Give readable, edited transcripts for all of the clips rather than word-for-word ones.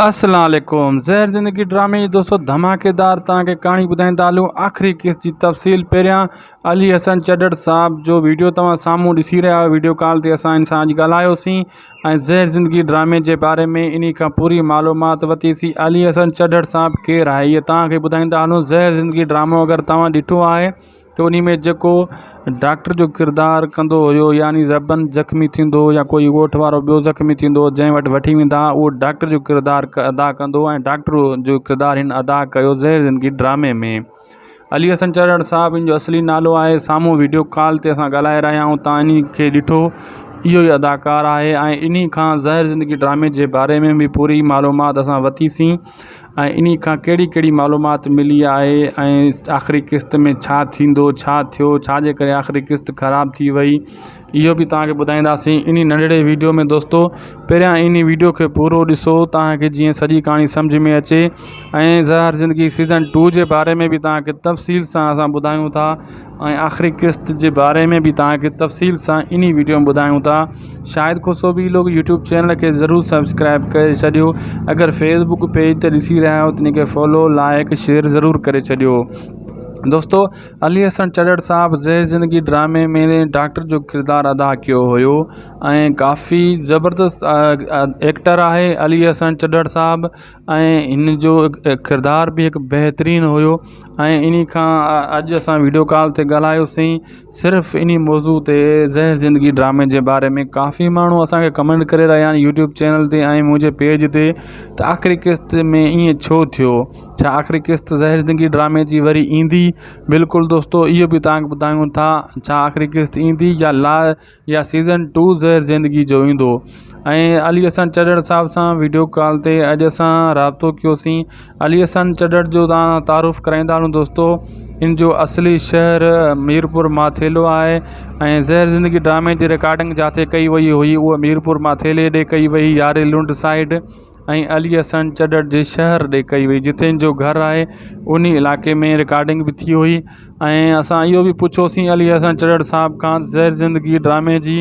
السلام عليڪم زهر زندگي ڊرامي جي دوستو ڌماڪيدار توهان کي ڪهاڻي ٻڌائيندا هلون آخري قسط جي تفصيل پهريان علي حسن چڍڙ صاحب جو ويڊيو توهان سامهون ڏسي رهيا آهيو ويڊيو ڪال تي اسان ان سان اڄ ڳالهايوسين ۽ زهر زندگي ڊرامي جي باري ۾ انهي کان پوري معلومات ورتيسين علي حسن چڍڙ صاحب ڪير آهي اهي توهان کي ٻڌائيندا هلون زهر زندگي ڊرامو اگر توهان ڏٺو آهي ته انهي ۾ جيڪو ڊاڪٽر جو ڪردار ڪندو هيو يعني ربن زخمي ٿيندو هو يا ڪوئي ڳوٺ وارو ٻيو زخمي ٿيندو هو جنهن وٽ وٺي ويندا هئا اهو ڊاڪٽر جو ڪردار ادا ڪندو هو ۽ ڊاڪٽر جو ڪردار هن ادا ڪيو زهر زندگي ڊرامي ۾ علي حسن چرڙ صاحب ان جو اصلي نالو آهي سامهون ويڊيو ڪال تي اسان ڳالهائي رهيا آهيون تان انهي کي ڏٺو اهو ئي اداڪار آهي ۽ انهي کان زهر زندگي ڊرامي جي باري ۾ به پوري معلومات اسان ورتيسين ۽ انهي کان ڪهڙي ڪهڙي معلومات ملي آهي ۽ آخري قسط ۾ ڇا ٿيندو ڇا ٿيو ڇا جي ڪري آخري قسط خراب ٿي وئي اهو به توهان کي ٻڌائينداسين انهي ننڍڙي ويڊيو ۾ دوستو پهريان انهي ويڊيو کي پورو ڏسو توهان کي جيئن سڄي ڪهاڻي سمجهه ۾ اچي ۽ زهر زندگي سيزن ٽو جي باري ۾ به توهان کي تفصيل سان اسان ٻڌايون ٿا ۽ آخري قسط جي باري ۾ به توهان کي تفصيل سان انهي ويڊيو ۾ ٻڌايون ٿا Shahid Khoso vlog YouTube channel کي ضرور سبسڪرائب ڪري ڇڏيو اگر فيس بڪ پيج تي ڏسي رهيا آهيو ته ان کي فالو لائڪ شيئر ضرور ڪري ڇڏيو دوستو علي حسن چڙڙ صاحب زهر زندگي ڊرامي ۾ ڊاڪٽر جو ڪردار ادا ڪيو هيو ۽ ڪافي زبردست ايڪٽر آهي علي حسن چڙڙ صاحب ۽ هن جو ڪردار به هڪ بهترين هيو ۽ انهي کان اڄ اسان ويڊيو ڪال تي ڳالهايوسين صرف انهي موضوع تي زهر زندگي ڊرامي جي باري ۾ ڪافي ماڻهو اسانکي ڪمينٽ ڪري رهيا آهن يوٽيوب چينل تي ۽ منهنجي پيج تي ته آخري قسط ۾ ائين ڇو ٿيو ڇا آخري قسط زهر زندگي ڊرامي جي وري ايندي بلڪل دوستو اهو به توهان کي ٻڌايون ٿا ڇا آخري قسط ايندي يا لا يا سيزن ٽو زهر زندگي جو ايندو ۽ علي حسن چڍڙ صاحب سان ويڊيو ڪال تي اڄ اسان رابطو ڪيوسين علي حسن چڍڙ جو تان تعارف ڪرائيندا هلون دوستو ان جو اصلي شهر ميرپور ماٿيلو آهي ۽ زهر زندگي ڊرامي جي رڪارڊنگ جاٿي ڪئي وئي هئي اها ميرپور ماٿيلي ڏي ڪئي وئي ياري لنڊ سائيڊ ۽ علي حسن چڍڙ جي شهر ڏي ڪئي وئي جتي ان جو گهر آهي انهي علائقي ۾ رڪارڊنگ به ٿي هئي ۽ اسان اهو به پڇيوسين علي حسن چڍڙ صاحب کان زهر زندگي ڊرامي جي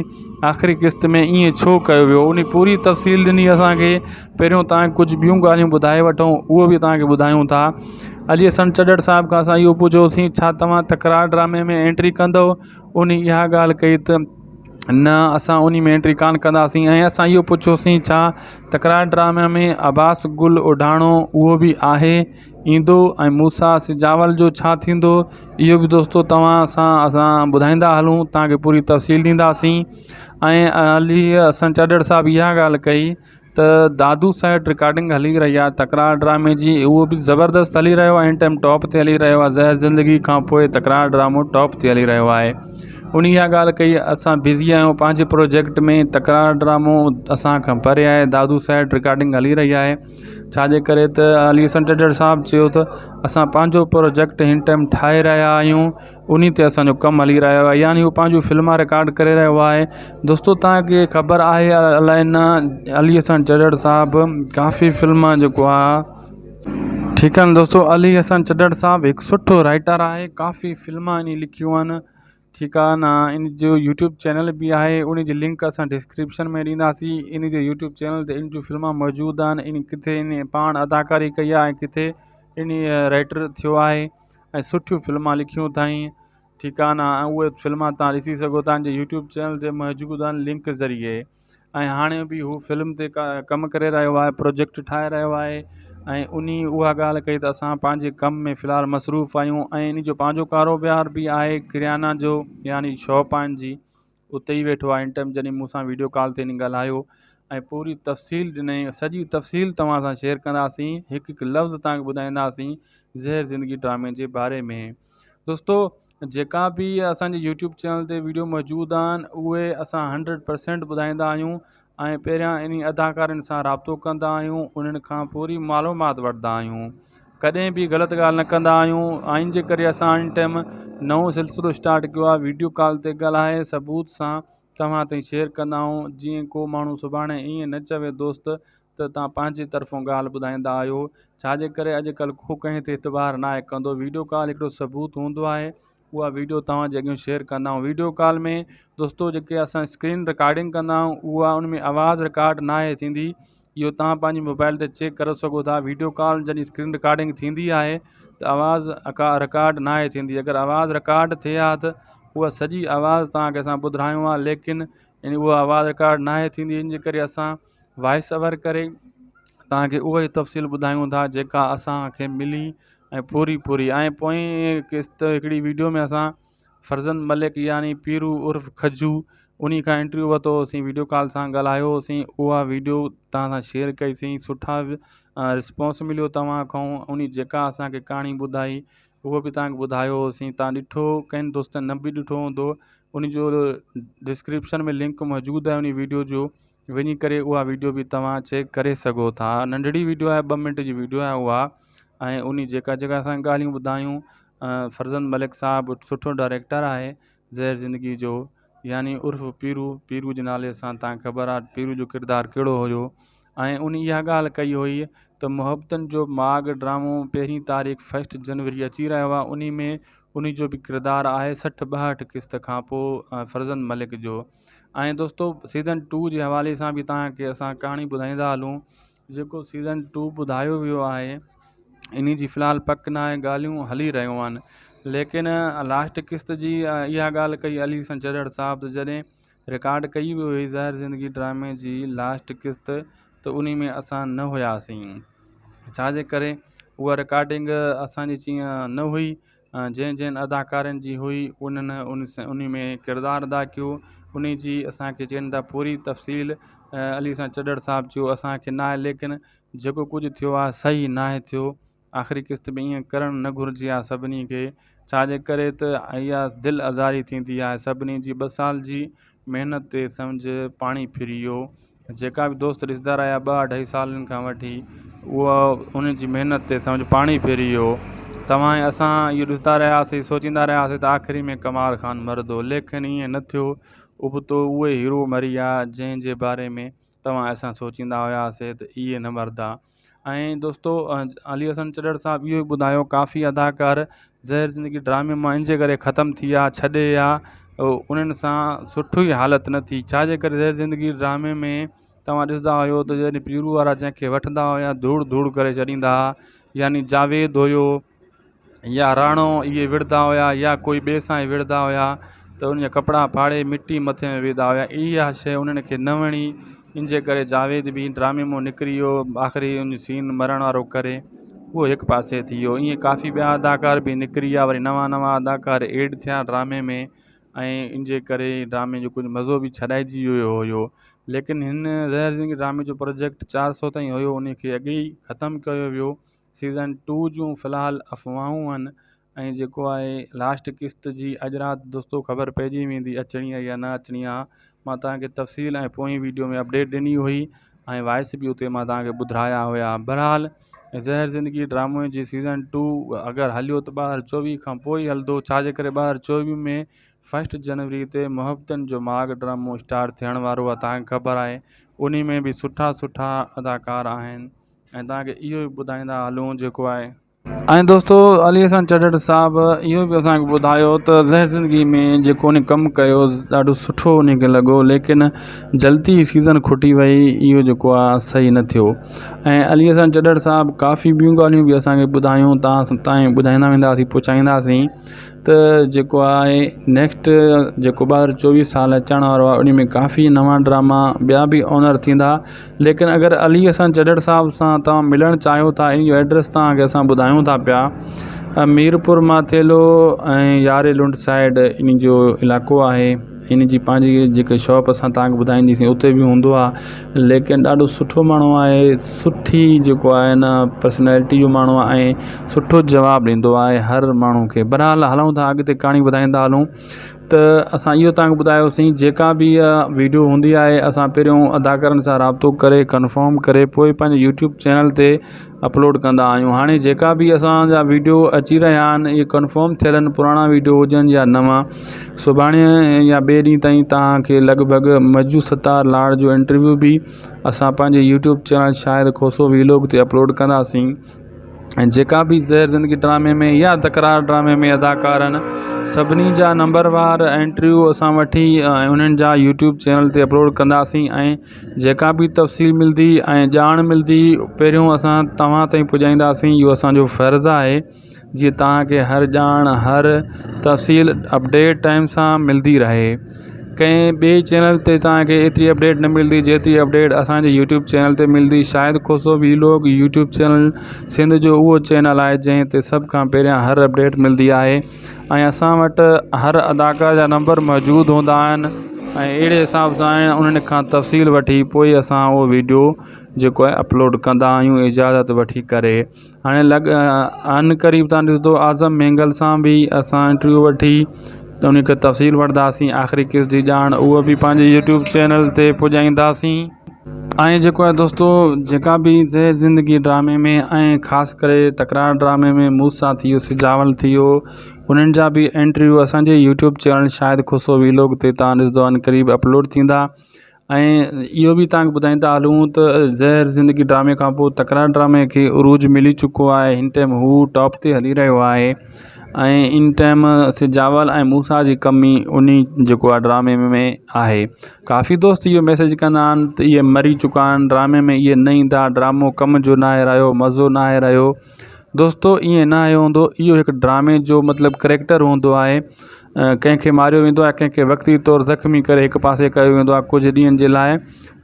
آخري قسط ۾ ائين ڇو ڪيو ويو انهي پوري تفصيل ڏني اسانکي پهريون تان ڪجهه ٻيون ڳالهيون ٻڌائي وٺون اهو به توهان کي ٻڌايون ٿا علي حسن چڍڙ صاحب کان اسان اهو پڇيوسين ڇا توهان تڪرار ڊرامي ۾ انٽري ڪندو انهي اها ڳالهه ڪئي ته نه اسان انهي ۾ انٽري ڪانه ڪنداسين ۽ اسان اهو پڇيوسين ڇا تڪرار ڊرامي ۾ عباس گل اوڍاڻو اهو به آهي ايندو ۽ موسيٰ سجاول جو ڇا ٿيندو اهو به دوستو توهان سان اسان ٻڌائيندا هلون توهان کي پوري تفصيل ڏينداسين ۽ علي حسن چڍڙ صاحب اها ڳالهه ڪئي ته دادو سائيڊ رڪارڊنگ هلي رهي آهي تڪرار ڊرامي جي اهو به زبردست هلي رهيو آهي هن ٽائيم ٽاپ تي هلي رهيو آهي زهر زندگي کان پوء تڪرار ڊرامو ٽاپ تي هلي رهيو آهي ان اها ڳالهه ڪئي اسان بزي آهيون پنهنجي پروجيڪٽ ۾ تڪرار ڊرامو اسان کان پري آهي دادو سائيڊ رڪارڊنگ هلي رهي آهي ڇاجي ڪري ته علي حسن چڍڙ صاحب چيو ته اسان پنهنجو پروجيڪٽ هن ٽائيم ٺاهي رهيا آهيون انهي تي اسان جو ڪم هلي رهيو آهي يعني هو پنهنجون فلما رڪارڊ ڪري رهيو آهي دوستو توهان کي خبر آهي الائي نه علي حسن چڍڙ صاحب ڪافي فلما جيڪو آهي ٺيڪ آهي دوستو علي حسن چڍڙ صاحب هڪ سٺو رائٽر آهي ڪافي فلما انهي لکيون آهن ٺيڪ آهي نه ان جو يوٽيوب چينل به آهي ان جي لنڪ اسان ڊسڪرپشن ۾ ڏينداسين ان جي يوٽيوب چينل تي ان جون فلما موجود آهن ان ڪٿي ان پاڻ اداڪاري ڪئي آهي ڪٿي ان رائٽر ٿيو آهي ۽ سٺيون فلمان لکيون اٿائين ٺيڪ آهي نه ۽ اهي فلمان تان ڏسي سگهو ٿا جي يوٽيوب چينل تي موجود آهن لنڪ ذريعي ۽ هاڻي به هو فلم تي ڪم ڪري رهيو آهي پروجيڪٽ ٺاهي رهيو آهي ۽ انهي اها ڳالهه ڪئي ته اسان پنهنجي ڪم ۾ في الحال مصروف آهيون ۽ ان جو پنهنجو ڪاروبار به آهي ڪريانا جو يعني شاپ آهن جي اتي ئي ويٺو آهي ان ٽائيم جڏهن مون سان ويڊيو ڪال تي هن ڳالهايو ۽ پوري تفصيل ڏنائين سڄي تفصيل توهان سان شيئر ڪنداسين هڪ هڪ لفظ توهان کي ٻڌائينداسين زهر زندگي ڊرامي جي باري ۾ دوستو جيڪا به اسانجي يوٽيوب چينل تي ويڊيو موجود آهن اهي اسان هنڊريڊ پرسينٽ ٻڌائيندا آهيون ۽ پهريان انهي اداڪارن سان رابطو ڪندا آهيون انهن کان پوري معلومات وٺندا آهيون ڪڏهن به غلط ڳالهه نه ڪندا آهيون آئين جي ڪري اسان ان ٽائيم نئون سلسلو اسٽارٽ ڪيو آهي ويڊيو ڪال تي ڳالهائي ثبوت سان توهان تائين شيئر ڪندا آهيون جيئن ڪو ماڻهو سڀاڻي ائين نه چوي دوست ته توهان پنهنجي طرفون ڳالهه ٻڌائيندا آهيو ڇاجي ڪري اڄڪلهه ڪو ڪنهن تي اعتبار ناهي ڪندو ويڊيو ڪال هڪڙو ثبوت هوندو آهي اها ويڊيو توهان جي اڳيان شيئر ڪندا آهيون ويڊيو ڪال ۾ دوستو جيڪي اسان اسڪرين رڪارڊنگ ڪندا آهيون اها ان ۾ آواز رڪارڊ ناهي ٿيندي اهو توهان پنهنجي موبائل تي چيڪ ڪري سگهو ٿا ويڊيو ڪال جڏهن اسڪرين رڪارڊنگ ٿيندي آهي ته آواز رڪارڊ ناهي ٿيندي اگر آواز رڪارڊ ٿئي ها ته اها سڄي آواز توهان کي اسان ٻڌرايون ها ليڪن يعني اها آواز رڪارڊ ناهي ٿيندي ان جي ڪري اسان وائس اوور ڪري توهان کي اها ئي تفصيل ٻڌايون ٿا جيڪا اسانکي ملي ۽ پوري پوري ۽ پوئين قسط هڪڙي ويڊيو ۾ اسان فرزند ملڪ يعني پيرو عرف کجو انهي کان انٽرويو ورتو هوسين ويڊيو ڪال سان ڳالهايو هوسين اها ويڊيو توهان سان شيئر ڪئي سين سٺا رسپانس مليو توهان کان انهي جيڪا اسانکي ڪهاڻي ٻڌائي اهو به توهان کي ٻڌايو هوسين توهان ڏٺو ڪن دوستن نه به ڏٺو هوندو ان جو ڊسڪرپشن ۾ لنڪ موجود آهي ان ويڊيو جو وڃي ڪري اها ويڊيو به توهان چيڪ ڪري سگهو ٿا ننڍڙي ويڊيو آهي ٻه منٽ جي ويڊيو آهي اها ۽ ان جيڪا جيڪا اسان ڳالهيون ٻڌايون فرزند ملڪ صاحب سٺو ڊائريڪٽر آهي زهر زندگي جو يعني عرف پيرو پيرو جي نالي سان تان خبر آهي پيرو جو ڪردار ڪهڙو هيو ۽ ان اها ڳالهه ڪئي هئي ته محبتن جو ماڳ ڊرامو پهرين تاريخ فسٽ جنوري اچي رهيو آهي ان ۾ ان جو به ڪردار آهي 60 62 قسط کان پوء فرزند ملڪ جو ۽ دوستو سيزن ٽو جي حوالي سان به توهان کي اسان ڪهاڻي ٻڌائيندا هلون جيڪو سيزن ٽو ٻڌايو ويو آهي انهي جي في الحال پڪ نه آهي ڳالهيون هلي رهيون آهن ليڪن لاسٽ قسط جي اها ڳالهه ڪئي علي حسن چرڙ صاحب ته جڏهن رڪارڊ ڪئي وئي هئي زهر زندگي ڊرامي جي لاسٽ قسط ته انهي ۾ اسان نه هياسين ڇاجي ڪري اها رڪارڊنگ اسانجي جيئن نه هئي جنهن جنهن اداڪارن جي هئي انهن انهي ۾ ڪردار ادا ڪيو انهي جي اسانکي چين ٿا پوري تفصيل علي حسن چڍڙ صاحب چيو اسانکي ناهي ليڪن جيڪو ڪجهه ٿيو آهي صحيح ناهي ٿيو آخري قسط ۾ ائين ڪرڻ نه گهرجي ها سڀني کي ڇاجي ڪري ته اها دل آزاري ٿيندي آهي سڀني جي ٻه سال جي محنت تي سمجهه پاڻي ڦري ويو جيڪا به دوست ڏسندا رهيا ٻه اڍائي سالن کان وٺي اها ان جي محنت تي سمجهه پاڻي ڦري ويو توهان ۽ اسان اهو ڏسندا رهياسين سوچيندا رهياسين ته آخري ۾ ڪمال خان مرندو ليڪن ائين نه ٿيو ابتو اهي هيرو مري ويا جنهن جي باري ۾ توهان اسان سوچيندا هياسي ته اهي نه مردا ۽ دوستو علي حسن چڏڙ صاحب اهو ٻڌايو ڪافي اداڪار زهر زندگي ڊرامي مان ان جي ڪري ختم ٿي ويا ڇڏي ويا انهن سان سٺي حالت نه ٿي ڇا جي ڪري زهر زندگي ڊرامي ۾ توهان ڏسندا هيو ته جڏهن پيرو وارا جنهن کي وٺندا هيا ڌوڙ ڌوڙ ڪري ڇڏيندا هئا يعني جاويد هيو يا راڻو اهي وڙهندا هيا يا ڪوئي ٻئي سان ئي وڙهندا هيا ته ان جا ڪپڙا ڦاڙي مٽي مٿي ۾ وجهندا هيا اها شيء انهن کي نه وڻي ان جي ڪري جاويد به ڊرامي مان نڪري ويو آخري ان سين مرڻ وارو ڪري اهو هڪ پاسي ٿي ويو ائين ڪافي ٻيا اداڪار به نڪري ويا وري نوان نوان اداڪار ايڊ ٿيا ڊرامي ۾ ۽ ان جي ڪري ڊرامي جو ڪجهه مزو به ڇڏائجي ويو هيو ليڪن هن زهر زندگي ڊرامي جو پروجيڪٽ 400 تائين هيو ان کي اڳي ئي ختم ڪيو ويو سيزن ٽو جون في الحال افواهون آهن ۽ جيڪو آهي لاسٽ قسط جي اڄ رات دوستو خبر پئجي ويندي اچڻي آهي يا نه اچڻي آهي مان توهان کي تفصيل ۽ پوئين ويڊيو ۾ اپڊيٽ ڏني هئي ۽ وائس به اتي مان توهان کي ٻڌرايا هيا بهرحال زهر زندگي ڊرامي جي سيزن ٽو اگر هليو ته 2024 کان پوء ئي هلندو ڇا جي ڪري 2024 ۾ فسٽ جنوري تي محبتن جو ماڳ ڊرامو اسٽارٽ ٿيڻ وارو آهي توهان کي خبر آهي انهي ۾ به سٺا سٺا اداڪار آهن ۽ توهان کي اهو به ٻڌائيندا هلون جيڪو آهي. ۽ دوستو علي حسن چڍڙ صاحب اهو به اسان کي ٻڌايو ته زهر زندگي ۾ جيڪو ان ڪم ڪيو ڏاڍو سٺو ان کي لڳو ليڪن جلدي سيزن کٽي وئي اهو جيڪو آهي صحيح نه ٿيو ۽ علي حسن چڍڙ صاحب ڪافي ٻيون ڳالهيون به اسان کي ٻڌايون توهان تائين ٻڌائيندا وينداسين پهچائينداسين ته جيڪو آهي نيڪسٽ جيڪو 2024 سال اچڻ وارو آهي ان ۾ ڪافي نوان ڊراما ٻيا به آنر ٿيندا ليڪن اگر علي حسن چڍڙ صاحب سان توهان ملڻ چاهيو ٿا ان جو ايڊريس توهان کي اسان ٻڌايون ٿا پيا ميرپور ماٿيلو ۽ ياري لنڊ سائيڊ ان جو علائقو آهي ان جي پنهنجي جيڪي شاپ اسان توهان کي ٻڌائينديسين اتي به هوندو آهي ليڪن ڏاڍو سٺو ماڻهو آهي سٺي جيڪو آهي نه پرسنالٽي جو ماڻهو آهي ۽ سٺو جواب ڏيندو آهي هر ماڻهو کي بهرحال هلون ٿا اڳتي ڪهاڻي ٻڌائيندا هلون ته اسان اهو توهان کي ٻڌايوسين جيڪا به ويڊيو هوندي آهي اسان پهريون اداڪارن سان رابطو ڪري ڪنفرم ڪري پوء پنهنجي يوٽيوب چينل تي اپلوڊ ڪندا آهيون هاڻي جيڪا به اسان جا ويڊيو اچي رهيا آهن اهي ڪنفرم ٿيل آهن پراڻا ويڊيو هجن يا نوان سڀاڻي يا ٻئي ڏينهن تائين توهان کي لڳ ڀڳ مجو ستار لاڙ جو انٽرويو به اسان پنهنجي YouTube channel Shahid Khoso vlog تي اپلوڊ ڪنداسين ۽ جيڪا به زهر زندگي ڊرامي ۾ يا تڪرار ڊرامي ۾ اداڪار آهن سڀني جا نمبر وار انٽرويو اسان وٺي ۽ انهن جا يوٽيوب چينل تي اپلوڊ ڪنداسين ۽ جيڪا به تفصيل ملندي ۽ ڄاڻ ملندي پهريون اسان توهان تائين پڄائينداسين اهو اسانجو فرض آهي جيئن توهان کي هر ڄاڻ هر تفصيل اپڊيٽ ٽائيم سان ملندي رهي ڪنهن ٻئي چينل تي توهان کي ايتري اپڊيٽ نه ملندي جيتري اپڊيٽ اسان جي يوٽيوب چينل تي ملندي Shahid Khoso vlog YouTube channel Sindh جو اهو چينل آهي جنهن تي سڀ کان پهريان هر اپڊيٽ ملندي آهي ۽ اسان وٽ هر اداڪار جا نمبر موجود هوندا آهن ۽ اهڙي حساب سان انهن کان تفصيل وٺي پوءِ اسان اهو وڊيو جيڪو آهي اپلوڊ ڪندا آهيون اجازت وٺي ڪري هاڻي لڳ عن قريب توهان ڏسندو اعظم مينگل سان به اسان انٽرويو وٺي ته ان کي تفصيل وٺنداسين آخري قسط جي ڄاڻ اهو به پنهنجي يوٽيوب چينل تي پڄائينداسين ۽ جيڪو آهي دوستو جيڪا به زهر زندگي ڊرامي ۾ ۽ خاص ڪري تڪرار ڊرامي ۾ موسيٰ ٿي ويو سجاول ٿي ويو انهن جا به انٽرويو اسانجي YouTube channel Shahid Khoso vlog تي تان ڏسندو عنقريب اپلوڊ ٿيندا ۽ اهو به تان کي ٻڌائيندا هلون ته زهر زندگي ڊرامي کان پوء تڪرار ڊرامي کي عروج ملي چڪو آهي هن ٽائيم هو ٽاپ تي هلي رهيو آهي ۽ ان ٽائيم سجاول ۽ موسيٰ جي ڪمي انهي جيڪو آهي ڊرامي ۾ آهي ڪافي دوست اهو ميسيج ڪندا آهن ته اهي مري چڪا آهن ڊرامي ۾ اهي نه ايندا ڊرامو ڪم جو ناهي رهيو مزو ناهي رهيو دوستو ائين ناهي هوندو اهو هڪ ڊرامي جو مطلب ڪريڪٽر هوندو آهي ڪنهن کي ماريو ويندو آهي ڪنهن کي وقتي طور زخمي ڪري هڪ پاسي ڪيو ويندو آهي ڪجهه ڏينهن جي لاء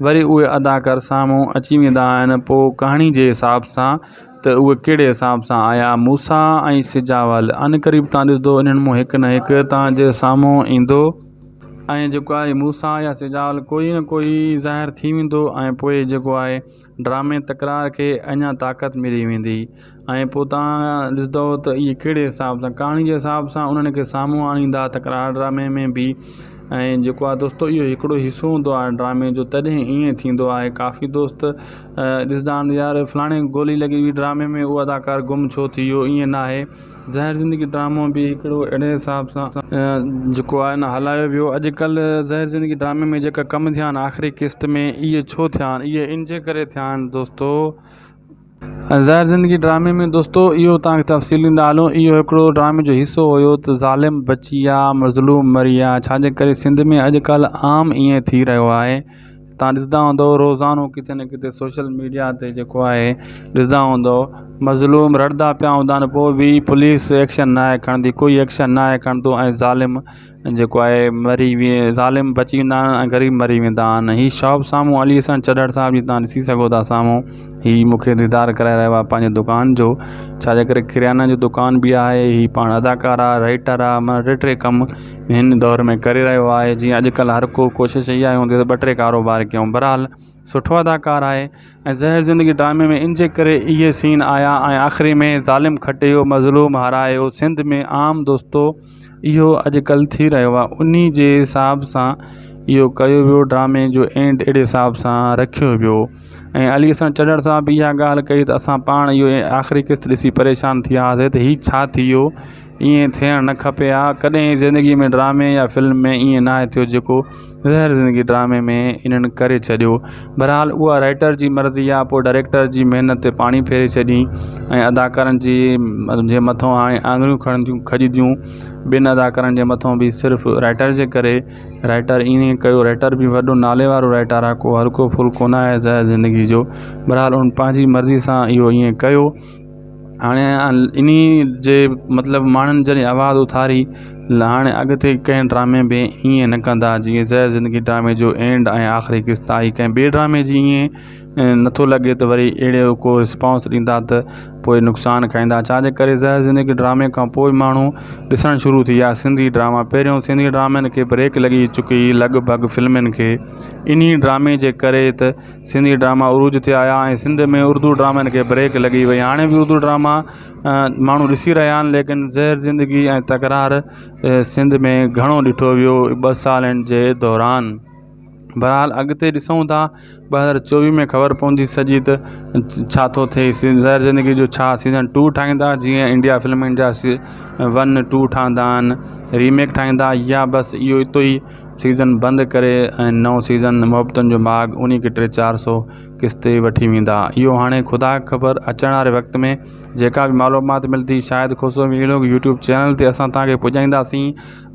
وري اهي اداڪار سامهون اچي ويندا آهن پوء ڪهاڻي جي حساب سان ته اهي ڪهڙي حساب سان آيا موسيٰ ۽ سجاول عنقريب تان ڏسندو انهن مون هڪ نه هڪ تان جي سامهون ايندو ۽ جيڪو آهي موسيٰ يا سجاول ڪوئي نه ڪوئي ظاهر ٿي ويندو ۽ پوء جيڪو آهي ڊرامي تڪرار کي اڃا طاقت ملي ويندي ۽ پوء تان ڏسندو ته اهي ڪهڙي حساب سان ڪهاڻي جي حساب سان انهن کي سامهون آڻيندا تڪرار ڊرامي ۾ به ۽ جيڪو آهي دوستو اهو هڪڙو حصو هوندو آهي ڊرامي جو تڏهن ائين ٿيندو آهي ڪافي دوست ڏسندا آهن يار فلاڻي گولي لڳي هئي ڊرامي ۾ اهو اداڪار گم ڇو ٿي ويو ائين نه آهي زهر زندگي ڊرامو به هڪڙو اهڙي حساب سان جيڪو آهي نه هلايو ويو اڄڪلهه زهر زندگي ڊرامي ۾ جيڪا ڪم ٿيا آهن آخري قسط ۾ اهي ڇو ٿيا آهن اهي ان جي ڪري ٿيا آهن دوستو زهر زندگي ڊرامي ۾ دوستو اهو توهان کي تفصيل ڏيندا هلون اهو هڪڙو ڊرامي جو حصو هيو ته ظالم بچي ويا مظلوم مري ويا ڇا جي ڪري سنڌ ۾ اڄڪلهه عام ائين ٿي رهيو آهي توهان ڏسندا هوندو روزانو ڪٿي نه ڪٿي سوشل ميڊيا تي جيڪو آهي ڏسندا هوندو مظلوم رڙدا پيا هوندا آهن پوء به پوليس ايڪشن ناهي کڻندي ڪوئي ايڪشن ناهي کڻندو ۽ ظالم جيڪو آهي مري وي ظالم بچي ويندا آهن ۽ غريب مري ويندا آهن هي شاپ سامهون علي حسن چڍڙ صاحب جي تان ڏسي سگهو ٿا سامهون هي مونکي ديدار ڪرائي رهيو آهي پنهنجي دڪان جو ڇا جي ڪري ڪريانا جو دڪان به آهي هي پاڻ اداڪار آهي رائيٽر آهي معنيٰ ٽي ٽي ڪم هن دور ۾ ڪري رهيو آهي جيئن اڄڪلهه هر ڪو ڪوشش اها هوندي ته ٻه ٽي ڪاروبار ڪيون بهرحال سٺو اداڪار آهي ۽ زهر زندگي ڊرامي ۾ ان جي ڪري اهي سين آيا ۽ آخري ۾ ظالم کٽيو مظلوم هارايو سنڌ ۾ عام دوستو اهو اڄڪلهه ٿي رهيو آهي انهي جي حساب سان اهو ڪيو ويو ڊرامي جو اينڊ اهڙي حساب سان رکيو ويو ۽ علي حسن چڍڙ صاحب به اها ڳالهه ڪئي ته اسان پاڻ اهو آخري قسط ڏسي پريشان ٿي وياسي ته هي ڇا ٿي ويو ائين ٿيڻ نه کپي ها ڪڏهن زندگي ۾ ڊرامي يا فلم ۾ ائين ناهي ٿيو جيڪو زهر زندگي ڊرامي ۾ انهن ڪري ڇڏيو بهرحال اها رائيٽر جي مرضي آهي پوء ڊائريڪٽر جي محنت تي پاڻي ڦيري ڇڏي ۽ اداڪارن جي جي مٿو هاڻي آڱريون کڻنديون کڄنديون ٻن اداڪارن جي مٿو به صرف رائيٽر جي ڪري رائيٽر ائين ڪيو رائيٽر به وڏو نالي وارو رائيٽر آهي ڪو هلڪو ڦلڪو نه آهي زهر زندگي جو بهرحال ان پنهنجي مرضي سان اهو ائين ڪيو هاڻي انهي جي مطلب ماڻهن جڏهن آواز اٿاري هاڻي اڳتي ڪنهن ڊرامي ۾ ائين نه ڪندا جيئن زهر زندگي ڊرامي جو اينڊ ۽ آخري قسط آئي ڪنهن ٻئي ڊرامي جي ائين نٿو لڳي ته وري اهڙو ڪو رسپانس ڏيندا ته پوء نقصان کائيندا ڇا جي ڪري زهر زندگي ڊرامي کان پوء ماڻهو ڏسڻ شروع ٿي ويا سنڌي ڊراما پهريون سنڌي ڊرامن کي بريڪ لڳي چڪي هئي لڳ ڀڳ فلمن کي انهي ڊرامي جي ڪري ته سنڌي ڊراما عروج تي آيا ۽ سنڌ ۾ اردو ڊرامن کي بريڪ لڳي وئي هاڻي به اردو ڊراما ماڻهو ڏسي رهيا آهن ليڪن زهر زندگي ۽ تڪرار سنڌ ۾ گهڻو ڏٺو ويو ٻه سالن جي دوران بهرحال اڳتي ڏسون ٿا 2024 ۾ خبر پوندي سڄي ته ڇا ٿو ٿئي زهر زندگي جو ڇا سيزن ٽو ٺاهيندا جيئن انڊيا فلمن جا ون ٽو ٺهندا آهن ريميڪ ٺاهيندا يا بس اهو اتو ئي سيزن بند ڪري ۽ نئون سيزن محبتن جو ماڳ انهي کي ٽي 400 قسط وٺي ويندا اهو هاڻي خدا کي خبر اچڻ واري وقت ۾ جيڪا به معلومات ملندي Shahid Khoso vlog YouTube channel تي اسان توهان کي پڄائينداسين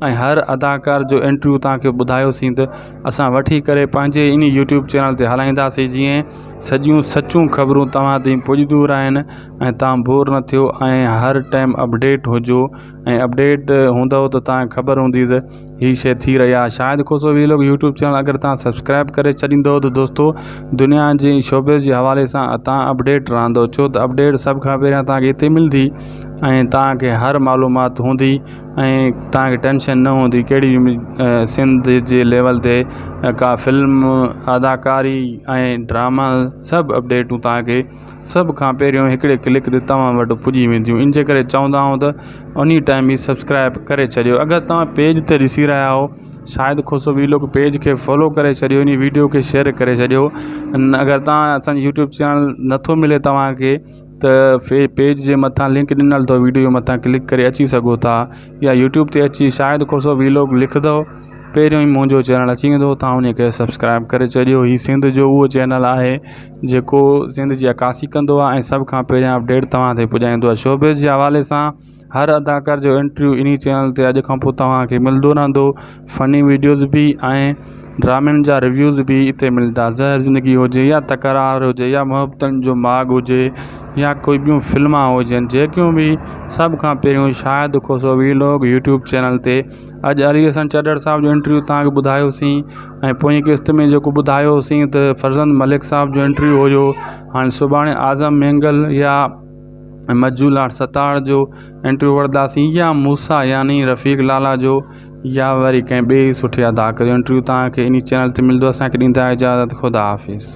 ۽ هر اداڪار جو انٽرويو توهان کي ٻڌايوسين ته اسان وٺي ڪري پنهنجي ان يوٽيوب چينل تي هلائينداسين جيئن سڄيون سچون خبرون توهان تائين پڄنديون رهن ۽ توهان بور نه ٿيو ۽ هر ٽائيم اپڊيٽ هجو ۽ اپڊيٽ هوندو ته توهان کي خبر هوندي ته هي شي ٿي رهي آهي Shahid Khoso vlog YouTube channel اگر توهان سبسڪرائب ڪري ڇڏيندو ته دوستو دنيا جي شوبز جي حوالي سان توهان اپڊيٽ رهندو ڇو ته اپڊيٽ سڀ کان پهريان توهان کي هتي ملندي ۽ توهان کي هر معلومات هوندي ۽ توهان کي ٽينشن نه هوندي ڪهڙي به سنڌ جي ليول تي ڪا فلم اداڪاري ۽ ڊراما سڀ اپڊيٽون توهان کي سڀ کان پهريون هڪڙي ڪلڪ تي توهان وٽ پڄي وينديون ان جي ڪري چوندا آهيون ته انهي ٽائيم ئي سبسڪرائب ڪري ڇڏيو اگر توهان پيج تي ڏسي رهيا آهيو شاهد کوسو ويلوگ پيج کي فالو ڪري ڇڏيو انهي ويڊيو کي شيئر ڪري ڇڏيو اگر توهان اسان جي يوٽيوب چينل نٿو ملي توهان کي ته پيج جي مٿان لنڪ ڏنل اٿو ويڊيو جي مٿان ڪلڪ ڪري اچي سگهو ٿا يا يوٽيوب تي اچي شاهد کوسو ويلوگ لکندو پهريون ئي منهنجو چينل اچي ويندو توهان ان کي سبسڪرائب ڪري ڇڏيو هي سنڌ جو اهو چينل آهي جيڪو سنڌ جي عڪاسي ڪندو آهي ۽ سڀ کان پهريان اپڊيٽ توهان تائين پڄائيندو آهي شوبز جي حوالي سان هر اداڪار جو انٽرويو انهي چينل تي اڄ کان پوءِ توهان کي ملندو رهندو فني وڊيوز به ۽ ڊرامن جا ريويوز به اتي ملندا زهر زندگي هجي يا تڪرار هجي يا محبتن جو ماڳ هجي يا ڪوئي ٻيون فلما هجن جيڪيون به سڀ کان پهريون Shahid Khoso vlog YouTube channel تي اڄ علي حسن چڍڙ صاحب جو انٽرويو توهان کي ٻڌايوسين ۽ پوئين قسط ۾ جيڪو ٻڌايوسين ته فرزند ملڪ صاحب جو انٽرويو هيو هاڻي سڀاڻي اعظم مينگل يا مجولاڙ ستار جو انٽرويو وٺنداسين يا موسيٰ يعني رفيق لالا جو يا وري ڪنهن ٻئي سٺي اداڪار جو انٽرويو توهان کي انهي چينل تي ملندو اسان کي ڏيندا اجازت خدا حافظ.